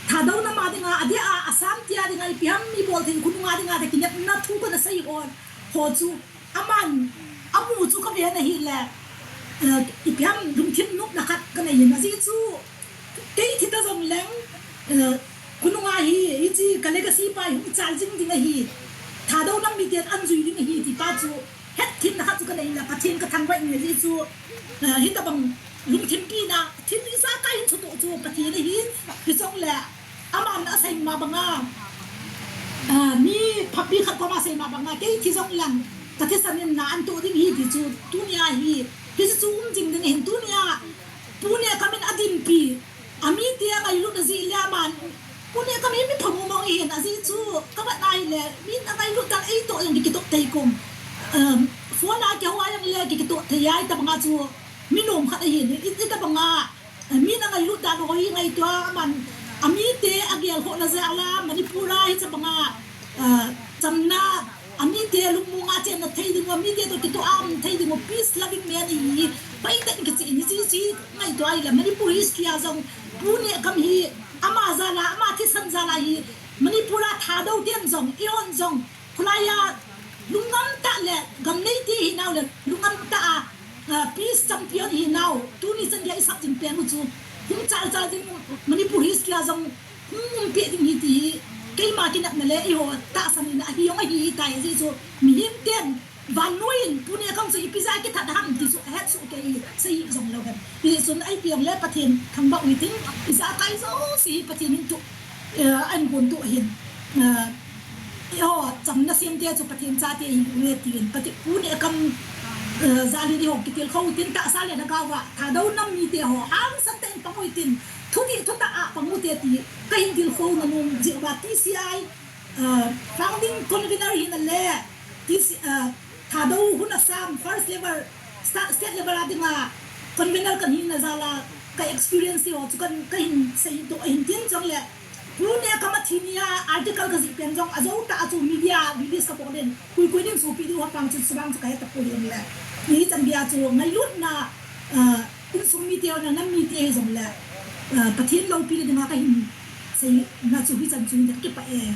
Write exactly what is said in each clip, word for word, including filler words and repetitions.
Thadou nam a dinga, adeh a, Assam te a dinga, ipi ham ibol thei, khonung a dinga, te kinepna thu kana sei ho, ho chu, aman, amu chu kave na hile, eh, ipi ham lungthim nopna khat kanei in, ajeh chu, kei thi ta jong leng, eh, khonung a hi, hiche ka legacy pa hi hung chal jing ding ahi, Thadou nam miten an jui ding ahi, ti pa chu, hetthemna khat chu kanei le, Pathen kathangvah in, ajeh chu, eh, hitabang lungthim pina, thil ijakai hin chutoh chu Pathen ahi, hijongle, aman asei ma banga, ah, mi phabep khat koma asei ma banga, kei thi jong leng, kathisan in na an toh ding ahi ti chu, tunia hi, hiche chu um jing ding ahin, tunia, Pu Nekam in adinpi, amite angailut ajeh le aman, Pu Nekam hi mi phamomong ahin, ajeh chu, kavet na hile, mi angailut dan eitoh jong kikitoh thei kom. Um, phone a kihou a jong le kikitoh thei a, hitabanga chu, mi nom khat ahin, hi, hitabanga, eh, mi angailut dan ho hi ngaito a, aman, amite agel khohna jal a, Manipur a hitabanga, ah, chamna, amite lungmong a chenna thei ding u, amite toh kitoh a um thei ding u, peace loving man ahi, pai tah in kichen, hiche, hiche ngaito a hile, Manipur history a jong, Pu Nekam hi, ama jal a, ama thisan jal a hi, Manipur a Thadou ten jong, eihon jong, kholai a, lungngam tah le, gam neite hinau le, lungngam tah a, ah, peace champion hinau, tuni chan geiya isah jing pen u chu, hung chal chal ding, Manipur history a jong, hung um peh ding ahi ti hi, keima kinepna le eiho tahsan in ahi jong ahi tai, ajeh chu mihem ten vannoi in Pu Nekam chu ipi jeh a kithat ham ti chu ahet soh kei ahi, sei jong lou hen. Hijeh chun ipi jong le Pathen thangvah u hitin, ijakai jouse hi Pathen in tu, eh, ahin gontoh ahin. Eh, eiho chamna semte chu Pathen chate ihiuve tin, Pathen Pu Nekam, eh, jal in eiho kitilkhou u hitin, tahsa le lhagao a Thadou nam mite ho hangsan tah in pang u hitin, thudih thutah a pang u hite ti kahin tilkhouna nom jeh uva, T C I, eh, founding convener hina le, T C, eh, Thadou Hun Assam first level, sta-, state level a dinga convener kahina jal a, ka experience ho chu kan, kahin seidoh ahin tin, chule Pu Nekam athi nia article kajih pen jong ajou tah a chu media release kabol in, koi koi din sopi diu ham vang chu, chuvang chu kahe tapoi, jongle hichan geiya chu ngailutna, ah, insung mite ho, nam mite hijongle, ah, Pathen loupina dinga kahin seina chu hichan chu hin kakipah e.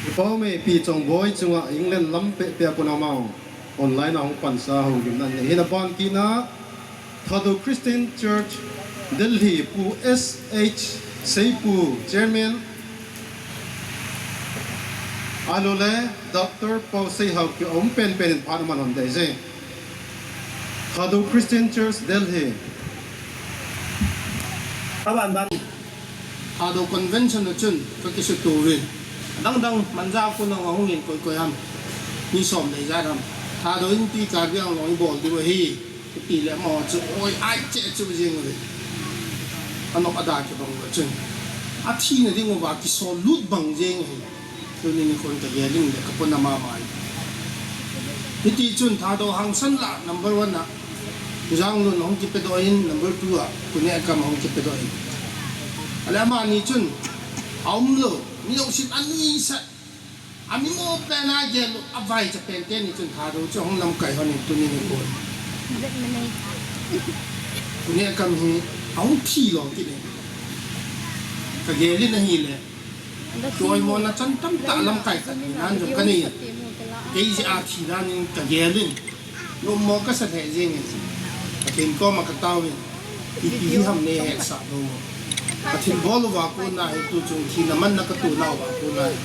Ipa u Meipi Chongboi chunga England lam pehpeh a kon amau online a hung pansa houlimna nei hin, aban kitna Thadou Christian Church Delhi, Pu S H Seipu, Chairman, ahilou le Doctor Pauseihaokip aum penpen in phat aman hon dei je. Thadou Christian Church Delhi. Aban ban. Thadou Convention a chun kakisuto uvin. Adang dang Manja kon a hung in koi koi ham, mi som nei ijat ham, Thadou Inpi Karbi Anglong ibol diu ahi, iti le amaho chu oi ai cheh chu jeng uve. Anop ada kibang uva chun, athina ding uva kisol lut bang jeng uve. Tuni nikhon kagel in le kapona mama e. Hiti chun Thadou hangsan lah number one a Pu Janglun ahung kipedoh in, number two a Pu Nekam ahung kipedoh in. Ale amani chun aumlou, mi jousen anuisat, amimo pen a gel u, avaicha pen teni chun Thadou chu ahung lamkai hon in tuni nikho. Pu Nekam hi ahung thi lou kit in. Kagel in ahile, choimona chan tamtah lamkai khat hinan jong kanei. Kei jeh a thi dan in kagel in. Nommo kasa lheh jeng in. Pathen koma katao in. Ipi hi ham neihetsah nom u. Kathilbol uva kona hi tuchung thina manna katonauva kona hi,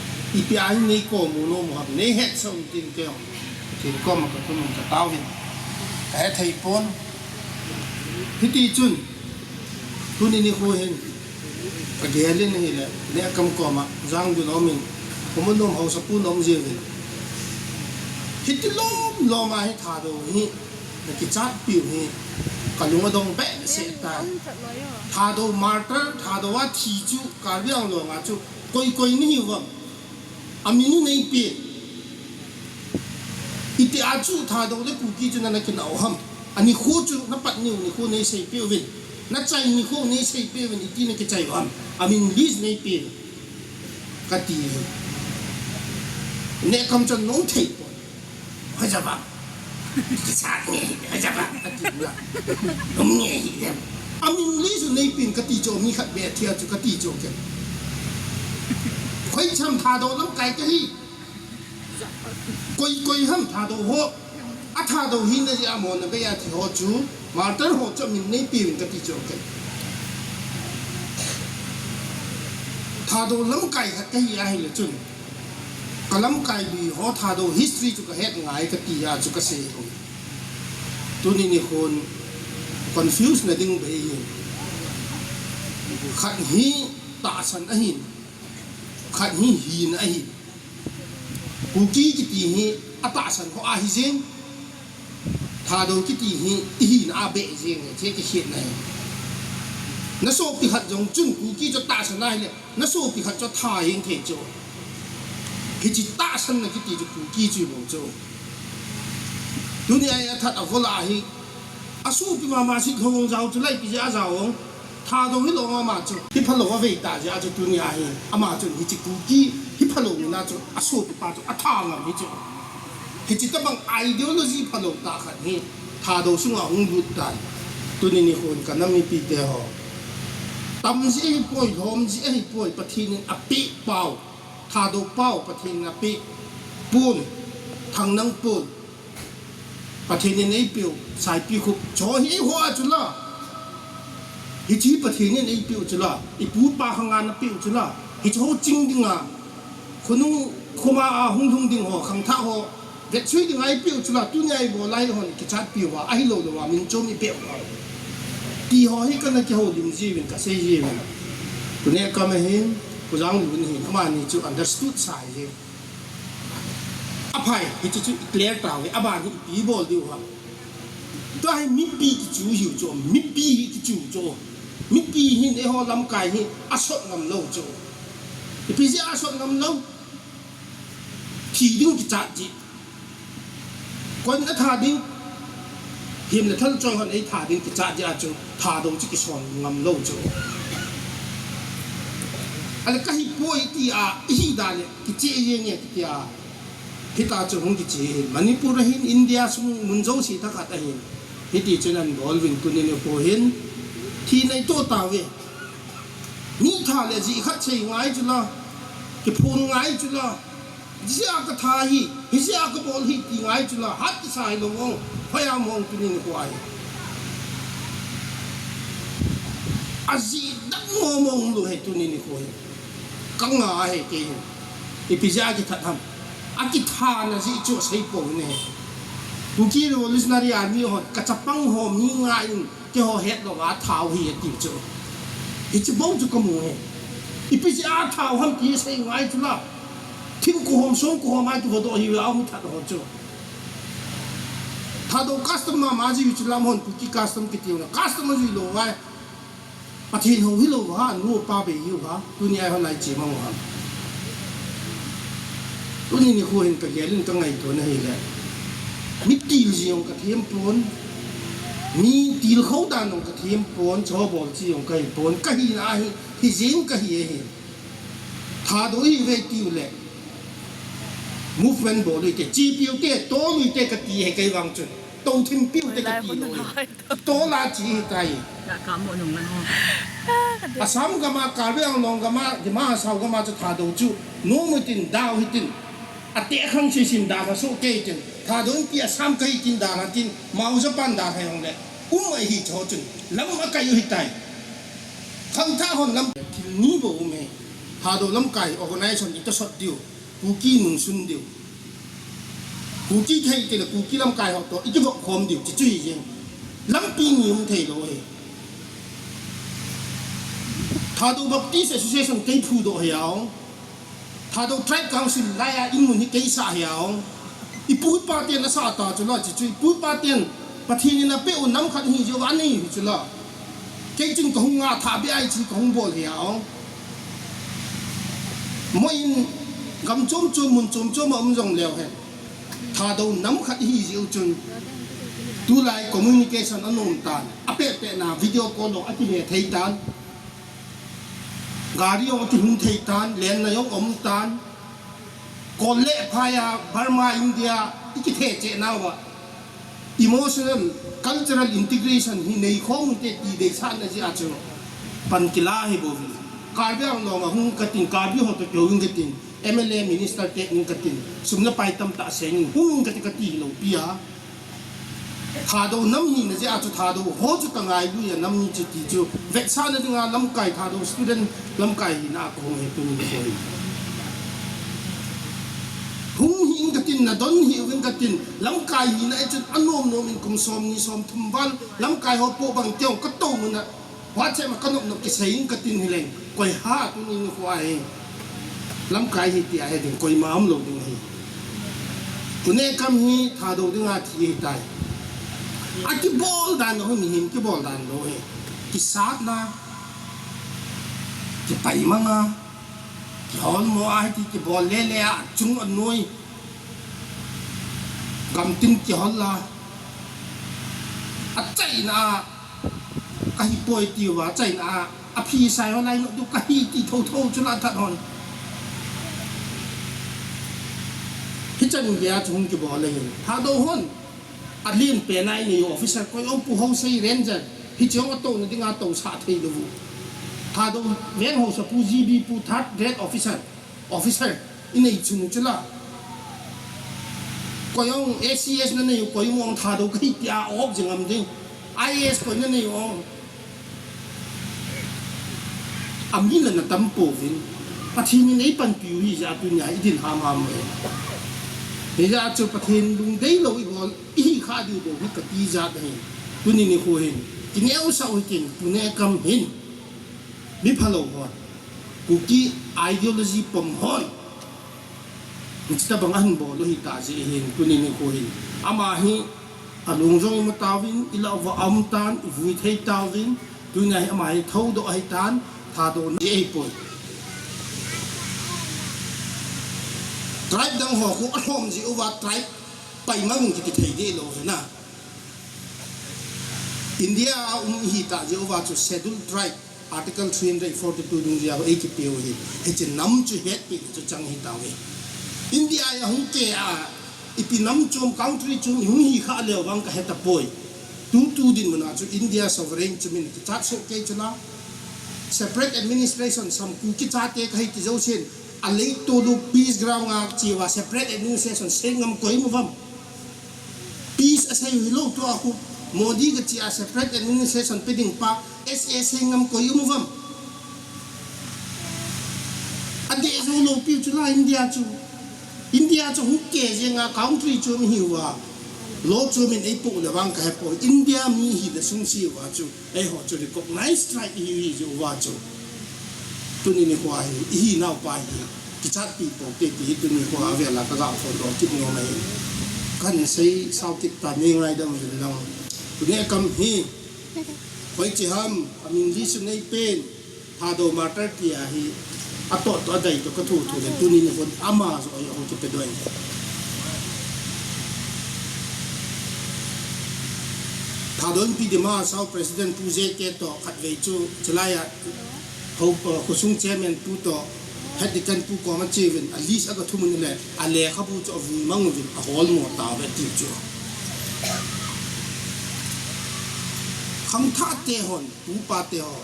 ipi a hin neikom u nom u ham neihetsah un tin kei jong Pathen koma kakum in katao in. Kahethei pon. Hiti chun, tuni nikho hin, kagel in ahile, Nekam koma, Janglun aum in, khomun nom haosapu nom jeng uvin. Hiti lom lom a hi Thadou hi, nakichatpiu hi, kalung adong behseh tai. Thadou martyr, Thadou a thi chu, Karbi Anglong a chu, koi koi nahiu vem. Amin u neipen. Itia chu Thadou le Kuki chu nana kinah u ham. Anikho chu napat niu nikho neiseipeh uvin. Nachai nikho neiseipeh uvin, iti nakichai u ham. Amin list neipen. Kati. Nekam chun nom thei pon. Hajaba. Kisa nge hi, hajaba. Kati na. Nom nge hi dem. Amin list neipen kati chu mi khat beh thia chu kati chu ken. Khoi cham Thadou lamkai kahi. Koi, koi ham Thadou ho. A Thadou hina jeh a mona bei a thi ho chu. Martyr ho chu min neipeuvin kati chu kei. Thadou lamkai khat kahi ahile chun, ka lamkai lui ho Thadou history chu kahet ngai kati a chu kasei ho. Tuni nikhon confuse na ding bei hin. Khat hi tahsan ahin, khat hi hina ahin. Kuki kiti hi atahsan ho ahi jeng, Thadou kiti hi ihina a beh jeng, hiche kikhetna hi. Na sopi khat jong chun Kuki chu tahsan ahile, na sopi khat chu atha jeng thei chu. Hiche tahsanna kiti chu Kuki chu bou chu. Tuni a athat a vol a hi, asopi mama Sitlhou jao chu lai pi jeh a jao. Thadou hilou ama chu, hi phalou avei ta jeh a chu tuni a hi, ama chun hiche Kuki, hi phalou mina chu, asopipa chu, atha ngam hi chu. Hiche tabang ideology phalou tah khat hi, Thadou sunga hung lut tan. Tuni nikhon ka nam mipite ho. Tam jeh ahipoi, lhom jeh ahipoi, Pathen in apeh pau, Thadou pau, Pathen in apeh pon, thangnang pon. Pathen in eipeu, Saipikhup, cho hi eiho a chu la. Hiche Pathen in eipeu chu la. Ipu ipa khang a napeu chu la. Hiche ho ching dinga, khonung khoma a hung lhung ding ho, khangthah ho, vetsui dinga eipeu chu la. Tuni a ibol a hi hon kichat piuva, ahilou louva, min chom ipeu va. Ti ho hi kana kihoulim jiuvin, kasei jiuvin. Tuni a kama hin, Pu Janglun hin, amani chu understood sa ji. Aphai, hiche chu i clear tauve, aban hi ipi bol diu ham. Tua hi mipi kichu hiu chu, mipi hi kichu chu. Mipi hin eiho lamkai hi asot ngam lou chu. Ipi jeh a asot ngam lou. Thi ding kichat ji. Koi in atha ding. Hem le thal choi hon eitha ding kichat jeh a chu Thadou chu kison ngam lou chu. Ale kahi poi tia, ihi dan le kiche jeng e tia. Hita chu hung kiche hin. Manipur a hin India sung mun jouse thakhat ahin. Hiti chun ahin bol uvin tuni nikho hin. Thi nei to tauve. Mi tha le jih khat sei ngai chu la. Kiphun ngai chu la. Hijeh a katha hi, hijeh a kabol hi ti ngai chu la, hat kisa hilou vang, hoiya mong tuni nikho a hi. Ajih dang mong mong lou hi tuni nikho hi. Kanga hi kei hi. Ipi jeh a kithat ham. Akithana jeh chu asei pou ne. Kuki Revolutionary Army hon, kachapang ho mi nga in, keiho het louva thau hi ati chu. Hiche bou chu kamu hi. Ipi jeh a thau ham ti sei ngai chu la. Thim kohom, song kohom a kivodoh hi a um that ho chu. Thadou custom mama ji chu lam hon Kuki custom kiti u na. Custom a ji lou vai. Pathen hou hilou va, nu pa bei hiu va. Tuni a hon lai che mang u ham. Tuni nikho hin kagel in kangaito na hile. Mi til ji jong kathem pon. Mi tilkhou dan jong kathem pon. Chobol ji jong kahi pon. Kahina hi, hijeng kahi ahi. Thadou ihiuve tiu le. Movement bol u hite, chepiu hite, tol u hite kati ahi kei vang chun. Touthim piu hite kati lou ahi. Tol a che hitai. Assam gam a, Karbi Anglong gam a, Dima Hasao gam a chu Thadou chu nom u hitin, da u hitin. Ateh khang seisin dalha soh kei tin. Thadou Inpi Assam kahi tin dalha tin, Mao Japan dalha jong le. Um ahi chu chun. Lam akai u hitai. Khangthah hon lam thil ni bou um e. Thadou lamkai organization itosot diu. Kuki nungsun diu. Kuki thei tile Kuki lamkai ho toh ikivop khom diu, chuchu hi jeng. Lampi ni um thei lou hi. Thadou Baptist Association kei phudoh hi a ong. Thadou Tribe Council laiya in mun hi kei sah hi a ong. Ipu ipa ten asah ta chu la chuchu, ipu ipa ten Pathen in apeh u nam khat hi jeh uva anei hi chu la. Kei chun kahung ngah thah beh a hiche kahung bol hi a ong. Moi in gam chom chom, mun chom chom a um jong leu hen. Thadou nam khat ihi jeh u chun. Tulai communication anom tan. Apeh peh na video call jong akile thei tan. Gari jong akihung thei tan, lenna jong um tan. Kol le phai a Burma, India, ikithe cheh nauva. Emotional, cultural integration hi nei khom u hite ti deisahna jeh a chu pan kila hi bou hi. Karbi Anglong a hung katin, Karbi ho toh kihou ing katin, M L A minister te ning katin, sum le pai tamtah seng ing, hung ing kati kati lou pi a. Thadou nam hina jeh a chu Thadou ho chu kangailui a nam hi chu ti chu vetsahna dinga lamkai Thadou student lamkai hina a kahung hi tuni nikho hi. Hung hih ing katin, nadon hih uvin katin, lamkai hina a chun anom nom in kum som ni som thum val lamkai ho po bang keu katou mun a WhatsApp a kanop nop kisei ing katin hileng, koi ha tuni nikho a hi lamkai hi ti ahi ding, koima umlou ding ahi. Tuni kam hi Thadou dinga thi ahitai. Akibol dan lou, mihem kibol dan lou hi. Kisatna, kipaimanga, kiholmo ahi ti kibol lele a chung anoi. Gamtin kihol la. Achaina a kahipoi tiuva, achaina a aphi sai ho lai no tu kahi ti thotho chu la that hon. Hichan geiya chu hung kibol le hin. Thadou hon alen pen a inei u officer koi ong pu ho sei ranger. Hiche ong atouna dinga tousah thei lou u. Thadou veng haosapu G B pu third grade officer. Officer inei chun u chu la. Koi ong A C S nanei u koi ong Thadou kahi tia op jing am ding. I A S koi nanei u ong. Amin la na tam pouvin. Pathen in eipanpiu hi jeh a tunia idin hamham e. Hijeh a chu Pathen lungdei lou ibol, ihi kha diu bou hi kati jat ahi. Tuni nikho hin kineosah u hitin, tuni kam hin. Mi phalou hon, Kuki ideology pom hon, hiche tabang ahin bol u hita jeh hin, tuni nikho hin. Ama hi alung jong imu tauvin, ilah uva aum tan, ivui thei tauvin, tunia hi ama hi thoudoh ahitan, Thadou na ahipoi. Tribe dang ho khu alhom jeh uva tribe paimang kiti thei deh lou hina. India a um ihita jeh uva chu Scheduled Tribe, Article three hundred forty-two dungjui a eikipe u hi. Hiche nam chu hetpi chu chang hitauve. India a hung kei a, ipi nam chom country chom ihung hi kha leu vang kahe tapoi. Tutu dinmun a chu India sovereign chu min kichat soh kei chu la. Separate administration sam Kuki chate kahi ti jousen, aleitol u peace ground a che uva separate administration sei ngam koi um uvam. Peace asei u hilou tua khu, Modi kache a separate administration pe ding pa, S A sei ngam koi um uvam. Adeh jou lou piu chu la India chu. India chu hung kei jenga country chu um ihiuva. Law chu min eipoh le vang kahe poi. India mi hile sungse uva chu. Eiho chu recognize tribe ihiu hi jeh uva chu. Tuni nikho a hi, ihinau pa hi. Kichatpi pou te ti hi tuni nikho a vela kaga phondoh kit nom ahi. Kahin sei sao kit ta nei ngaidam uvin lang. Tuni kam hi. Hoiche ham, amin list chu neipen. Thadou martyr ti ahi. Atoh toh adei toh kathu thu le tuni nikhon ama joh ahi hung kipedoh in. Thadou Inpi Dima Hasao President Pu J K toh khatvei chu chulai a ho, uh, khosung chairman pu toh head deacon pu koma cheuvin a list aga thum un le a lekhabu chu avui mang uvin aholmo tauve tiu chu. Khangthah te hon, upa te ho,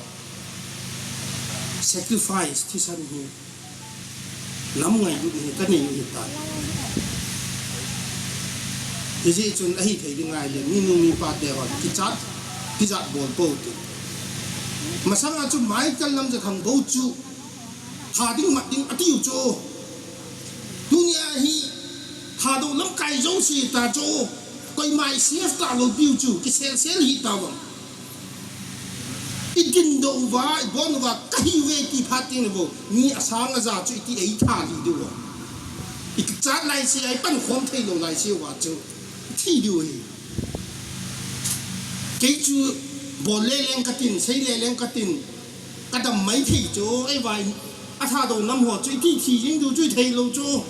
sacrifice thisan hi lam ngailut hi kanei u hitan. Hijeh chun ahithei ding ngai le, minu mipa te hon kichat, kijat bol pou te. Masanga chu Michael Lamjathang bou chu, tha ding mat ding atiu chu. Tunia hi, Thadou lamkai jouse ta chu. Koima i safe talou piu chu, kiselsel hi tavang. Idindoh uva, ibon uva, kahiuve ti phat teng le bou, mi asang aja chu iti eitha lih diu. Ikichat laise a, ipankhom theilou laise uva chu, ithi diu hi. Kei chu bol le leng katin, sei le leng katin, kadam maithei chu, eivai, a Thadou nam ho chu, iti thi jing diu chu, itheilou chu.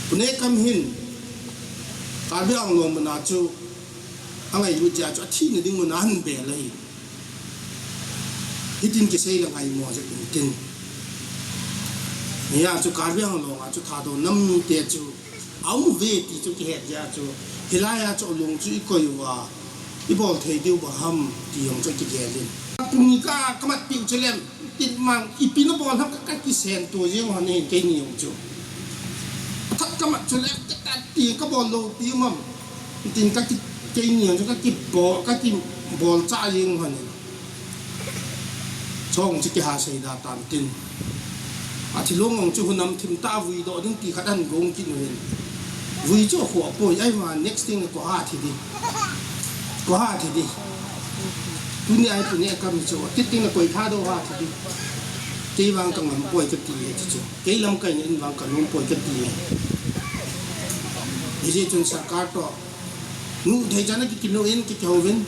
Tuni kam hin, Karbi Anglong muna chu, angailut jeh a chu, athina ding muna ahin bel ahi. Hitin kisei le ngaimo jeh intin. Hia chu Karbi Anglong a chu Thadou nam mite chu, aum uve ti chu kihet jeh a chu, hilai a chu alung chu ikoi uva, ibol thei diu ba ham ti jong chu kigel in. Kung ni ka, kamat piu chu lem, tin mang, ipi nabol ham ka, kakisen to jeng hon hin keini jong chu. Khat kamat chu lem, ka, kati kabol lou piu mam. Tin kaki, keini jong chu kakibol, kakibol cha jeng hon hin. Chong chu kiha sei da tan tin. Athilong jong chu hunam thim ta vui doh ding ti khat an gong kit uvin. Vui chu khu apoi ai ma next thing ko ha thi di. Ko ha thi di. Tuni ai tuni kam chu kit ting na koi tha do ha thi di. Kei vang ka ngam poi kati e chu. Kei lamkai in vang ka nom poi kati e. Hijeh chun sarkar to. Nu thei chana ki kinu in ki kihou vin.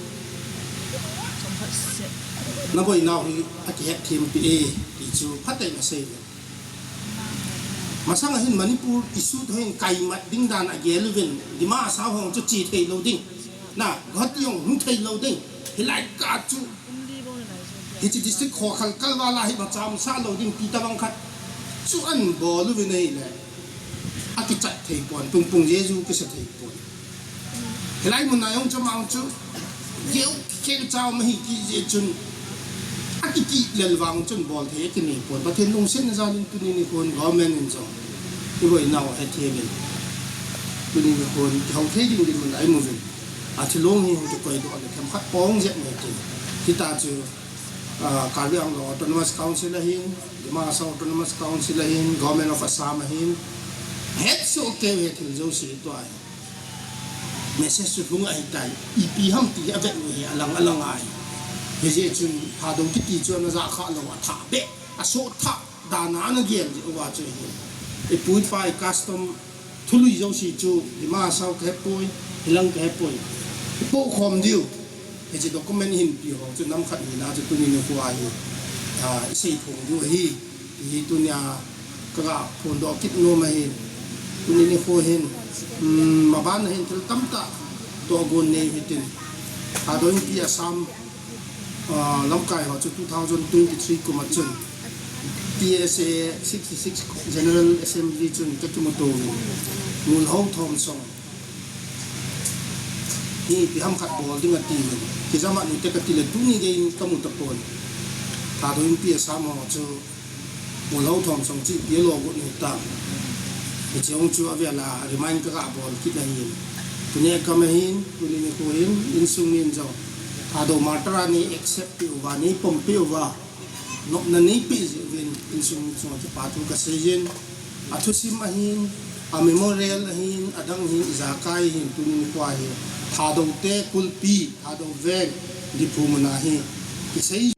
Na boinau hi akihet thim pi e. Ti chu phatai na sei vin. Masang a hin Manipur issue to hin kaimat ding dan agel uvin, Dima Hasao ho chu chi thei lou ding. Na, Guwahati jong hung thei lou ding. Hilai ka chu. Hiche district kho khal kal vala hi macham sa lou ding ti tabang khat. Chu an bol uvin ahile. Akichat thei pon, pung pung Jesu kisa thei pon. Hilai mun a jong chu mang chu, geu keu chau ma hi kiti jeh chun, akiti lel vang chun bol thei kinei pon. Pathen lungsetna jal in tuni nikhon government in jong, i boinau hethem in. Tuni nikhon kihou thei ding dinmun a i mu uvin. Athilong hi hung kikoi doh le themkhat pong jep mai tin. Hita chu, ah, Karbi Anglong Autonomous Council ahin, Dima Hasao Autonomous Council ahin, Government of Assam ahin, hetsoh keu hi thil jouse tua hi. Message chu lhung ahitai, ipi ham ti avet u hi alang alang ahi. Hijeh chun Thadou kiti chu ana ja kha lou, athah beh, asoh thah, dan a ana gel jeh uva chu ahi. Ipu ipa i custom thului jouse chu Dima Hasao kahepoi, hilang kahepoi. Ipoh khom diu. Hiche document ihin pe ho chu nam khat hina chu tuni nikho a hi, ah, isei phong diu ahi. Ti hi tunia kaga phondoh kit nom ahin. Tuni nikho hin, um, maban a hin thil tamtah tohgon nei hitin. Thadou Inpi Assam, ah, lamkai ho chu two thousand twenty-three kum a chun T S A sixty-six General Assembly chun kakimuto uvin. Ngulhou Thomsong hi ipi ham khat bol ding ati uvin. Kijam a nute kati le tuni gei in kamu tapon. Thadou Inpi Assam ho chu Ngulhou Thomsong chu ipi alo got ni tam. Hiche hung chu avel a remind kaga bol kit ahin. Tuni a kam ahin, tuni nikho hin, insung min jong Thadou martyr a nei accept peh uva, nei pom peh uva. Nopna nei peh jeh uvin insung chunga kipathu kasei jin. Athusim ahin, a memorial ahin, adang ahin, ijakai ahin, tuni nikho a hi Thadou te kulpi, Thadou veng, Diphu mun a hi kisei.